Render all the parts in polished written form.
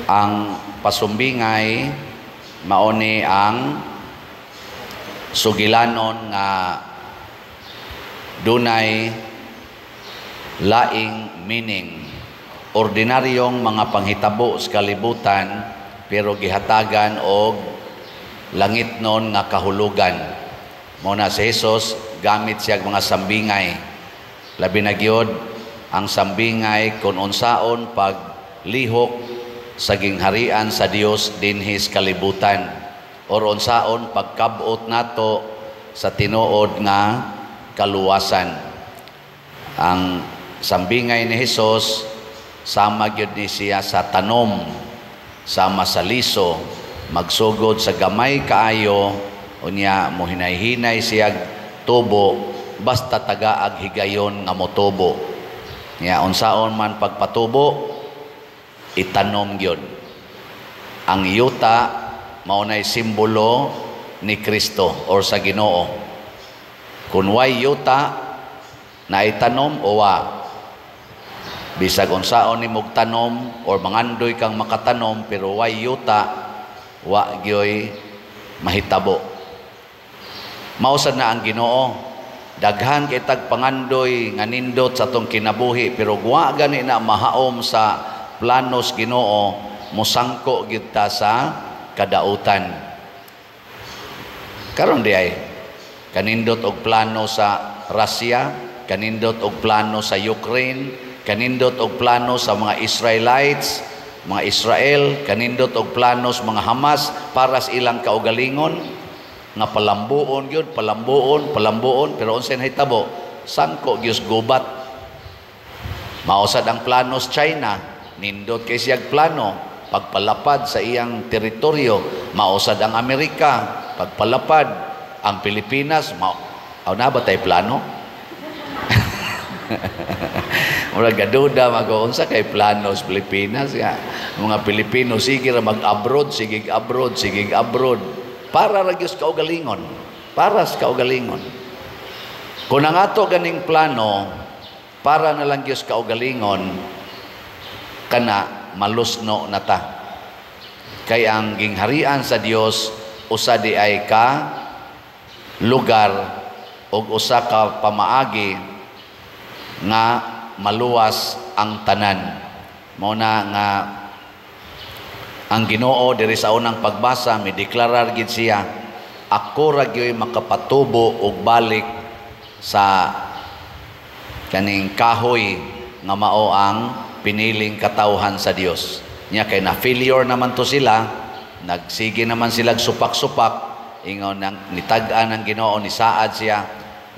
Ang pasumbingay mao ni ang sugilanon nga dunay laing meaning, ordinaryong mga panghitabo sa kalibutan pero gihatagan og langitnon nga kahulugan. Mao na si Jesus gamit siya mga sambingay, labi na gyud ang sambingay kung unsaon paglihok sa gingharian sa Dios dinhi sa kalibutan or unsaon pagkab-ot nato sa tinuod nga kaluwasan. Ang sambingay ni Hesus sama gyud ni siya sa tanom, sama sa liso, magsugod sa gamay kaayo, unya mohinay-hinay siya tubo, basta tagaag higayon nga motubo. Nya unsaon man pagpatubo, itanom gyud. Ang yuta mao nay simbolo ni Kristo or sa Ginoo. Kung way yuta na itanom o wa, bisag unsaon nimog tanom or mangandoy kang makatanom, pero way yuta, wa gyoy mahitabo. Mao sad na ang Ginoo, daghan kay tag pangandoy nga nindot sa atong kinabuhi, pero wa gani na mahaom sa planos Ginoo, mosangko gyud ta sa kadautan. Karon di ay kanindot og plano sa Russia, kanindot og plano sa Ukraine, kanindot og plano sa mga Israelites, mga Israel, kanindot og plano sa mga Hamas para sa ilang kaugalingon nga palambuon gyud, palambuon, palambuon, pero unsay nahitabo? Sangko gyud gubat. Mao sad ang plano sa China, nindot kay siyag plano pagpalapad sa iyang teritoryo. Mao sad ang Amerika, pagpalapad ang Pilipinas, mao aw na ba tay plano? Mura gaduda mag-unsa kay plano sa Pilipinas ya. Mga Pilipino sige ra mag-abroad, sige abroad, sige abroad. Para ra gyud sa kaugalingon. Para sa kaugalingon. Kung ang ato ganing plano para na lang gyud sa kaugalingon, kana malusno na ta. Kay ang gingharian sa Dios usa di ay ka lugar og usa ka pamaagi nga maluwas ang tanan. Mao na nga ang Ginoo diri sa unang pagbasa mideklarar gid siya, ako ra gyoy makapatubo og balik sa kaning kahoy nga mao ang piniling katawhan sa Dios. Nya kay na failure naman to sila, nagsige naman sila supak-supak, ingon nang nitag-an ang Ginoo, nisaad siya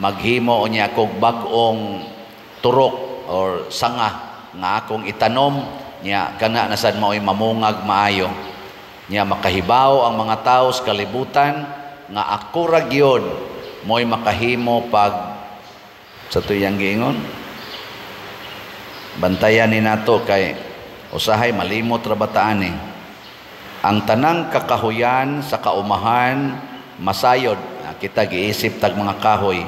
maghimo unya kog bag-ong turok or sanga nga akong itanom, nya kana na sad mao'y mamungag maayo. Nya makahibaw ang mga tawo sa kalibutan nga ako ra gyud mo'y makahimo pag sa tuyang giingon. Bantayan ni nato kay usahay malimot ra bataan ni. Ang tanang kakahuyan sa kaumahan masayod, kita giisip tag mga kahoy,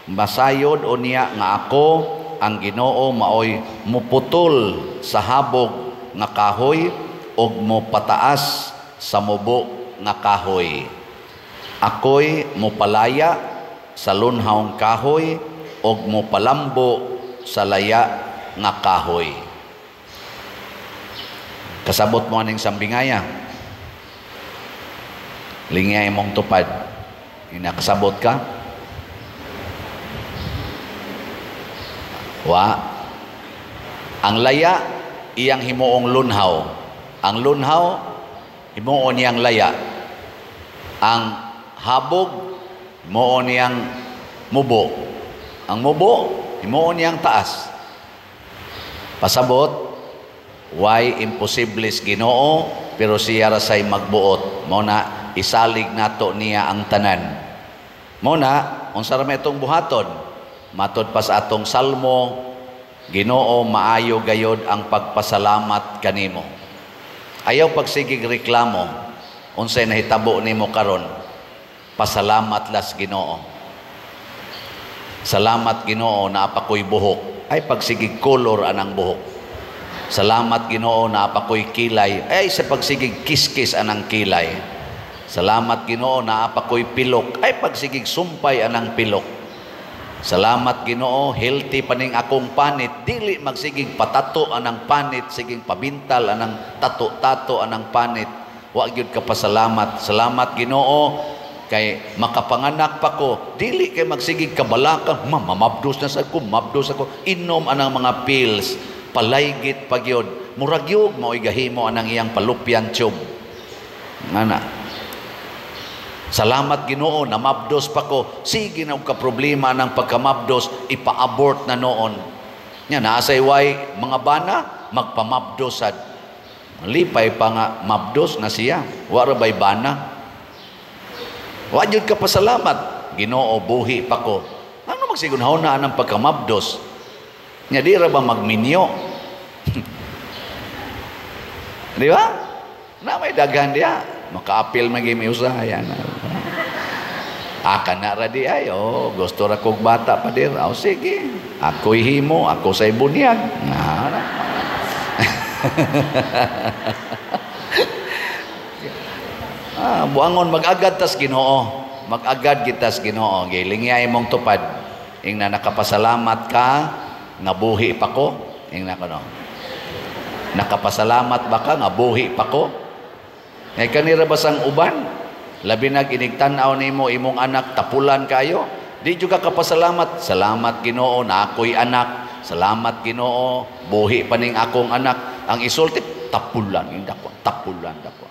masayod unya nga ako ang Ginoo maoy muputol sa habog nga kahoy ug mopataas sa mubo nga kahoy. Ako'y mopalaya sa lunhawng kahoy ug mopalambo sa laya nga kahoy. Kasabot mo aning sambingaya. Lingya imong tupad. Inakasabot ka? Wa. Ang laya iyang himuong lunhaw. Ang lunhaw himuon niyang laya. Ang habog himuon niyang mubo. Ang mubo himuon niyang taas. Pasabot, why imposibles Ginoo pero siya ra say magbuot. Mao na isalig nato niya ang tanan. Mao na unsa ra may itong buhaton? Matod pa sa atong salmo, Ginoo maayo gayod ang pagpasalamat kanimo. Ayaw pagsigig reklamo unsay nahitabo nimo karon. Pasalamat las Ginoo. Salamat Ginoo naa pa ko'y buhok. Ay pagsigig color anang buhok. Salamat Ginoo naa pa ko'y kilay. Ay sa pagsigig kiskis anang kilay. Salamat Ginoo naa pa ko'y pilok. Ay pagsigig sumpay anang pilok. Salamat Ginoo, healthy pa ning akong panit. Dili magsigig patato anang panit, siging pabintal anang tato-tato anang panit. Wa gyud ka pasalamat. Salamat Ginoo kay makapanganak pa ko. Dili kay magsigig kabalaka, mamabdos na sa ko, mabdos ako. Inom anang mga pills, palaygit pa gyud. Murag gyud mao'y gahimo anang iyang fallopian tube. Ngana. Salamat Ginoo, namabdos pa ko. Sige na og ka problema ng pagkamabdos, ipa-abort na noon. Nya naa say way mga bana magpamabdos sad. Lipay pa nga mabdos na siya. Wa ra bay bana. Wa jud ka pasalamat. Ginoo, buhi pa ko. Ano magsigunhaw na anang pagkamabdos? Nya di ra ba magminyo? Di ba? Na may daghan diya. Makaapil man gyud mi usahay ana. Aka na ra di ay, oh, gusto ra kog bata pa dir. Oh, sige. Ako'y himo, ako say bunyag. Na. Buangon mag-agad tas Ginoo. Mag-agad gitas Ginoo. Gilingyay mong tupad. Ingna nakapasalamat ka, nga buhi pa ko. Ingna ko no. Nakapasalamat ba ka nga buhi pa ko? Ngay kanira ba sang uban? Labi nag inigtan-aw nimo imong anak tapulan kayo. Di jud ka kapasalamat. Salamat Ginoo na ako'y anak. Salamat Ginoo, buhi pa ning akong anak. Ang isulti tapulan dako, tapulan dako.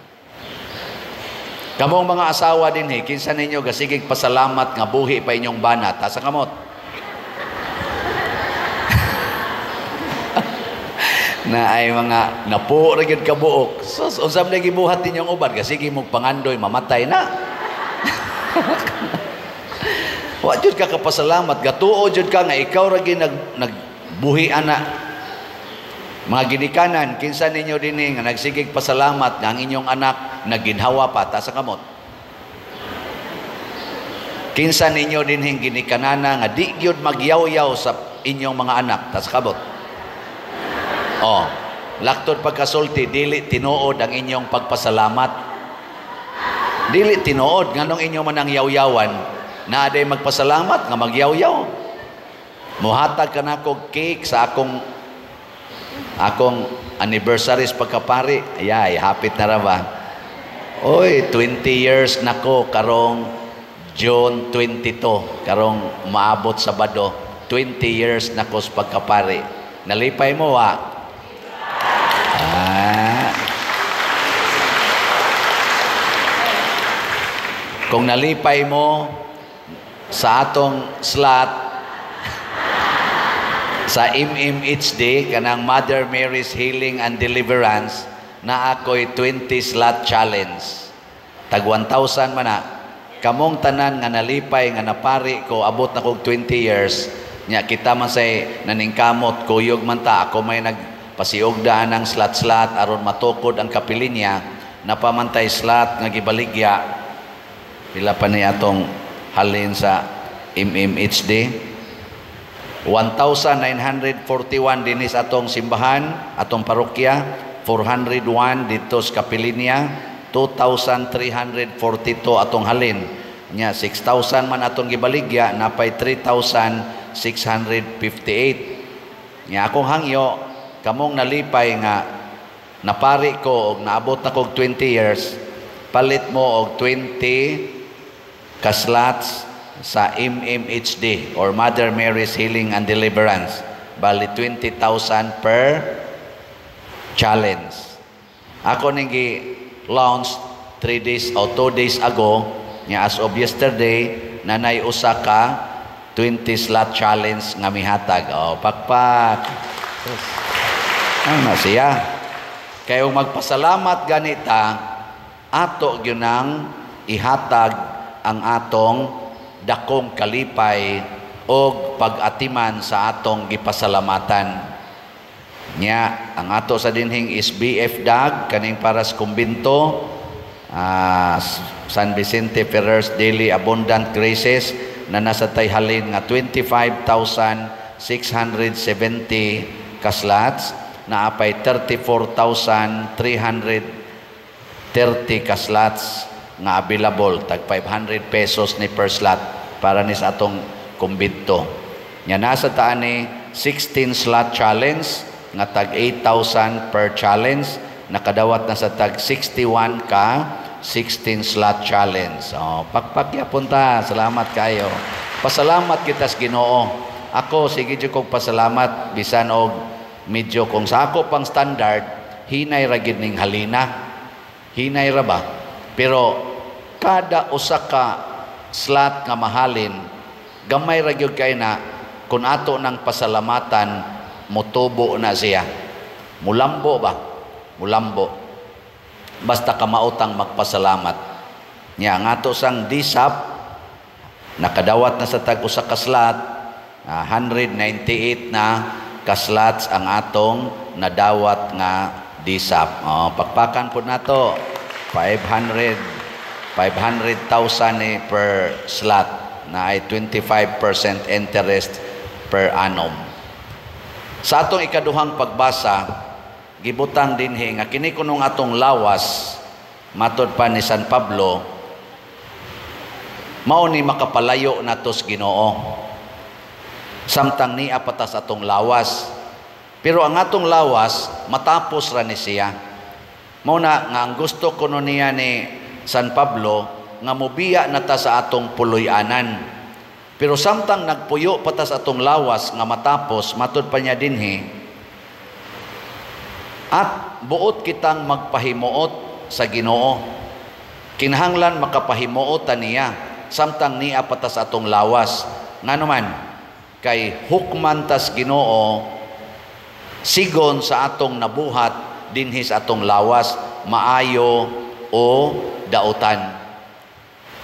Kamong mga asawa dinhi, kinsa ninyo gasigig pasalamat nga buhi pa inyong banat? Asa kamot? Na ay mga napuo ra gyud kabuok. Sus, unsa man gibuhat ninyong uban? Gasige mong pangandoy mamatay na. Wa jud ka kapasalamat, gatuo jud ka nga ikaw ra gyud nagbuhi ana. Mga ginikanan, kinsa ninyo dinhi nga nagsigig pasalamat nga ang inyong anak nagginhawa pa? Ta sa kamot. Kinsa ninyo dinhi ginikanana nga di gyud magyawyaw sa inyong mga anak? Ta sa kamot. Oh, laktod pagkasulti, dili tinuod ang inyong pagpasalamat. Dili tinuod nganong inyo man ang yawyawan, na aday magpasalamat nga magyawyaw. Muhatag ka na kog cake sa akong anniversary sa pagkapari. Ayay, hapit na ra ba? Oy, 20 years na ko karong June 22, karong maabot Sabado. 20 years na ko sa pagkapari. Nalipay mo wa? Ah. Kung nalipay mo sa atong slot sa MMHD, kanang Mother Mary's Healing and Deliverance, na ako'y 20 slot challenge. Tag 1,000 man na. Kamong tanan nga nalipay nga napari ko, abot na kog 20 years, nya kita man say naningkamot, kuyog man ta, ako may nagpasiugdaan ng slot-slot aron matukod ang kapilinya, napamantay slot nga gibaligya. Pila pa ni atong halin sa MMHD? 1,941 dinis atong simbahan, atong parokya, 401 dito sa kapilinya, 2,342 atong halin. Nya 6,000 man atong gibaligya, napay 3,658. Nya akong hangyo, kamong nalipay nga napari ko og naabot na kog 20 years, palit mo og 20 ka slots sa MMHD or Mother Mary's Healing and Deliverance. Bali 20,000 per challenge. Ako ning gi-launch 3 days o 2 days ago, nya as of yesterday, nanay usa ka 20 slot challenge nga mihatag. O, pakpak. Ano na siya? Kaya magpasalamat ganita, ato gyud nang ihatag ang atong dakong kalipay og pag-atiman sa atong gipasalamatan. Nya, ang ato sa dinhing is BF Dag, kaning para sa kumbinto, San Vicente Ferrer's Daily Abundant Graces, na nasa tayhalin nga 25,670 kaslots. Naapay 34,330 ka slots nga available, tag 500 pesos ni per slot para ni sa atong kumbinto. Nya nasa taan ni 16 slot challenge nga tag 8,000 per challenge, nakadawat na sa tag 61 ka 16 slot challenge. Oh, pakpak yapon ta. Salamat kayo. Pasalamat kita sa Ginoo. Ako sige jud kog pasalamat bisan og medyo kung sa ako pang standard hinay ra gid ning halina. Hinay ra ba? Pero kada usa ka slot nga mahalin, gamay ra gyud kay na kung ato nang pasalamatan, motubo na siya. Mulambo ba? Mulambo. Basta kamaotang magpasalamat. Nya ang ato sang DSAP nakadawat na sa tag usa ka slot, 198 na ka slots ang atong nadawat nga DSAP. Oh, pakpakan po nato. 500,000 ni per slot na ay 25% interest per annum. Sa atong ikaduhang pagbasa, gibutang dinhi nga kini kunong atong lawas, matod pa ni San Pablo, mao ni makapalayo nato sa Ginoo. Samtang niya patas atong lawas. Pero ang atong lawas matapos ra ni siya. Mao na nga ang gusto kuno niya ni San Pablo nga mobiya na ta sa atong puloy-anan. Pero samtang nagpuyo pa ta sa atong lawas nga matapos, matud pa niya dinhi, at buot kitang magpahimuot sa Ginoo. Kinahanglan makapahimuot ta niya samtang niya pa ta sa atong lawas. Ngano man, kay hukman tas Ginoo sigon sa atong nabuhat dinhi sa atong lawas, maayo o dautan.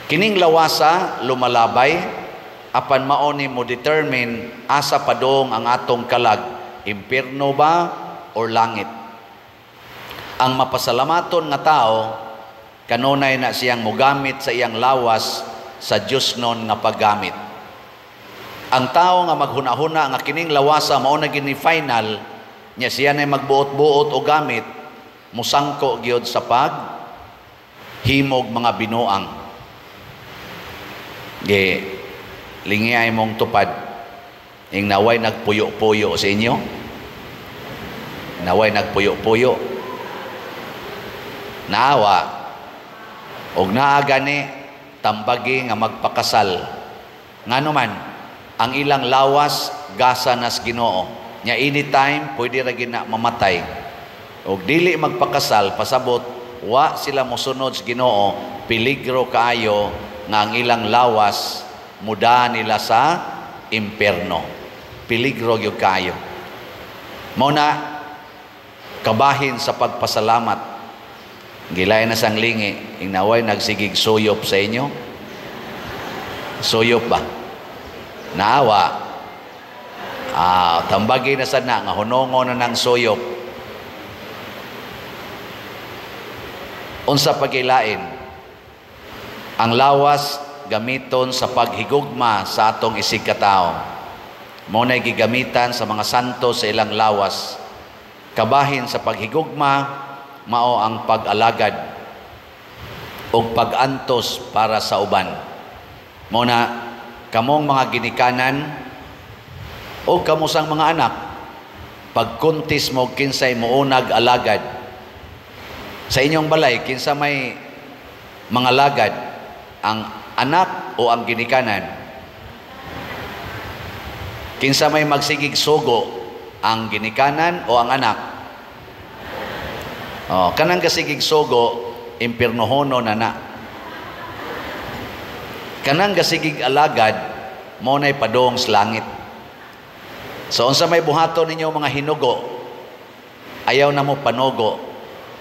Kining lawasa lumalabay, apan mao ni mo determine asa padong ang atong kalag, impierno ba or langit. Ang mapasalamaton nga tao kanunay na siyang mogamit sa iyang lawas sa Diyosnon nga paggamit. Ang tao nga maghuna-huna nga kining lawasa mao na gini final nya, siya na magbuot-buot o gamit, musangko gyud sa pag himog mga binuang. Ge lingi ay mong tupad ing naway nagpuyo-puyo sa inyo, naway nagpuyo-puyo, naawa og naa gani, tambagi nga magpakasal. Ngano man, ang ilang lawas gasa nas Ginoo nya, anytime pwede ra gid na mamatay. Og dili magpakasal, pasabot wa sila mosunod sa Ginoo, peligro kaayo nga ang ilang lawas muda nila sa impierno. Peligro gyud kaayo. Mao na kabahin sa pagpasalamat. Gilay na sang lingi ing naway nagsigig suyop sa inyo. Suyop ba? Naawa. Tambagi na sad na nga hunongo na ng suyop. Unsa pagilain? Ang lawas gamiton sa paghigugma sa atong isig katao. Mao nay gigamitan sa mga santo sa ilang lawas. Kabahin sa paghigugma mao ang pag-alagad o pag-antos para sa uban. Mao na kamong mga ginikanan o kamusang mga anak, pagkuntis mo kinsay muunag alagad sa inyong balay, kinsa may mga lagad, ang anak o ang ginikanan? Kinsa may magsigig sugo, ang ginikanan o ang anak? Oh, kanang gasigig sugo, impirnohono na na. Kanang gasigig alagad, mao nay padong sa langit. So unsa may buhaton ninyo mga hinugo, ayaw na mo panugo.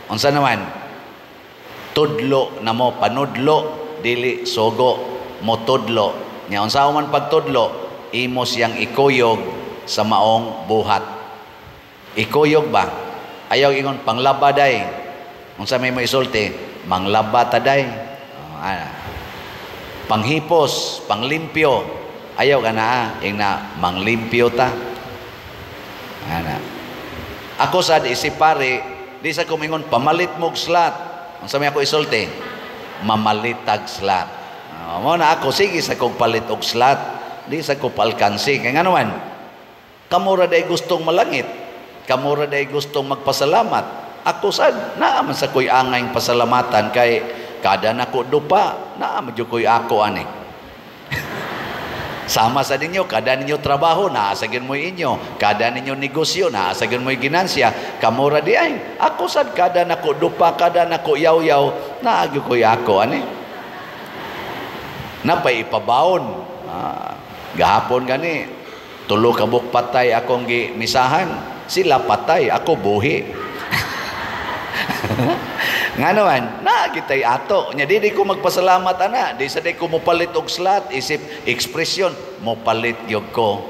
Unsa naman? Tudlo na mo, panudlo, dili sugo, motudlo. Nya unsa man pagtudlo, imo siyang ikuyog sa maong buhat. Ikuyog ba? Ayaw ingon panglaba day. Unsa may mo isulti? Manglaba ta day. Oh, ana. Panghipos, panglimpyo. Ayaw ka na, ing na manglimpyo ta. Ana. Ako sad isip pare, di sa ko mingon pamalit mo og slot. Unsa may ako isulti? Mamalitag slot. Mo na ako sige sa kog palit og slot, di sa ko palkansi. Kay ngano man, kamo ra day gustong malangit, kamo ra day gustong magpasalamat. Ako sad naa man sa koy angay pasalamatan kay kada nako dupa, naa man jud koy ako ani. Sama sa ninyo, kada ninyo trabaho, naa sa gyud mo'y inyo. Kada ninyo negosyo, naa sa gyud mo'y ginansya. Kamo ra di ay. Ako sad kada nako dupa, kada nako yaw-yaw, naa gyud koy ako ani. Napay ipabaon. Gahapon gani, tulo ka buok patay akong gimisahan. Sila patay, ako buhi. Ngano man, naa gitay ato. Nya di ko magpasalamat ana, di sa di ko mopalit og slot, isip ekspresyon, mopalit gyud ko.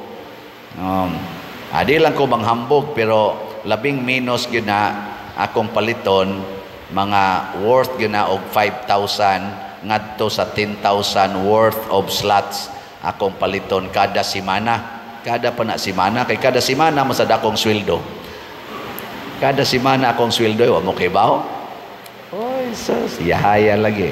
Di lang ko manghambog pero labing minus gyud na akong paliton, mga worth gyud na og 5,000 ngadto sa 10,000 worth of slots akong paliton kada semana. Kada pa na semana, kay kada semana masad akong sweldo. Kada semana akong sweldo, wa mo kay bawo. Oy, sus, yahaya lagi.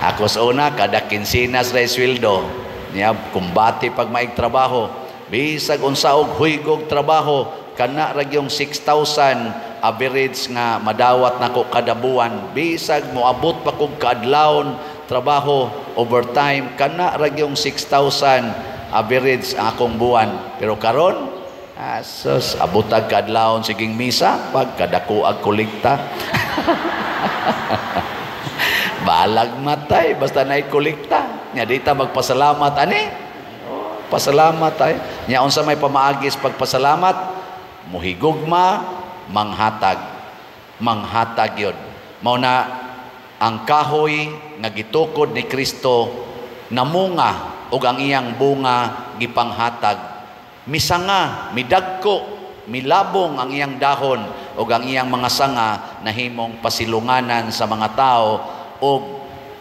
Ako sa una, kada kinsinas ra sweldo. Niya, kumbati pag maig trabaho. Bisag unsa og huygog trabaho, kana ra gyung 6,000 average nga madawat nako kada buwan. Bisag moabot pa kog kaadlawon trabaho overtime, kana ra gyung 6,000 average ang akong buwan. Pero karon, asos, abutag kaadlawon siging misa, pagkadako ag kolekta. Balag matay, basta naay kolekta. Nya di ta magpasalamat ani. Oh, pasalamat ay. Nya unsa may pamaagis pagpasalamat? Muhigugma, manghatag. Manghatag yun. Mao na ang kahoy nga gitukod ni Kristo namunga ug ang iyang bunga gipanghatag. Misanga, midagko, milabong ang iyang dahon ug ang iyang mga sanga nahimong pasilunganan sa mga tao ug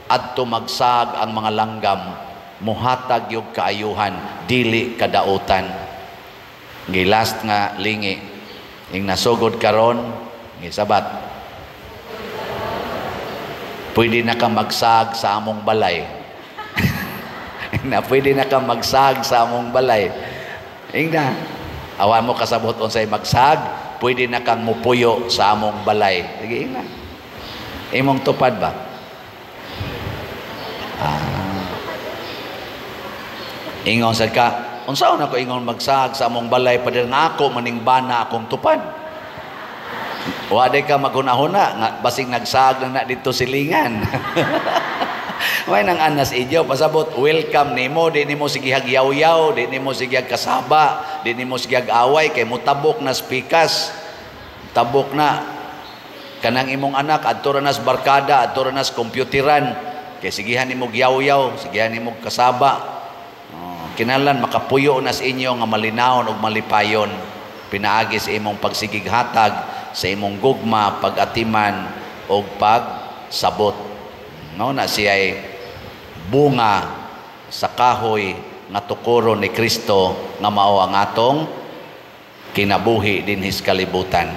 adto magsag ang mga langgam, muhatag yung kaayuhan, dili kadautan. Gi last nga lingi ing nasugod karon gisabat, pwede na ka magsag sa among balay. Na pwede na ka magsag sa among balay. Ingna, awa mo kasabot unsay magsag, pwede na kang mupuyo sa among balay. Sige, ingna. Imong tupad ba? Ingon sad ka, unsaon ako ingon magsag sa among balay pader nga ako maning bana akong tupad. Wa day ka maghuna-huna nga basing nagsag na na dito silingan. May nang anas inyo pasabot welcome nimo, di nimo sigihag yaw-yaw, di nimo sigihag kasaba, di nimo sigihag away kay mutabok na spikas. Tabok na kanang imong anak adto ra nas barkada, adto ra nas kompyuteran kay sigihan nimo yaw-yaw, sigihan nimo kasaba. Oh, kinahanglan makapuyo na sa inyo nga malinawon ug malipayon pinaagi sa imong pagsigighatag, sa imong gugma, pag-atiman og pagsabot. No na siya'y bunga sa kahoy nga tukuro ni Kristo nga mao ang atong kinabuhi dinhi sa kalibutan.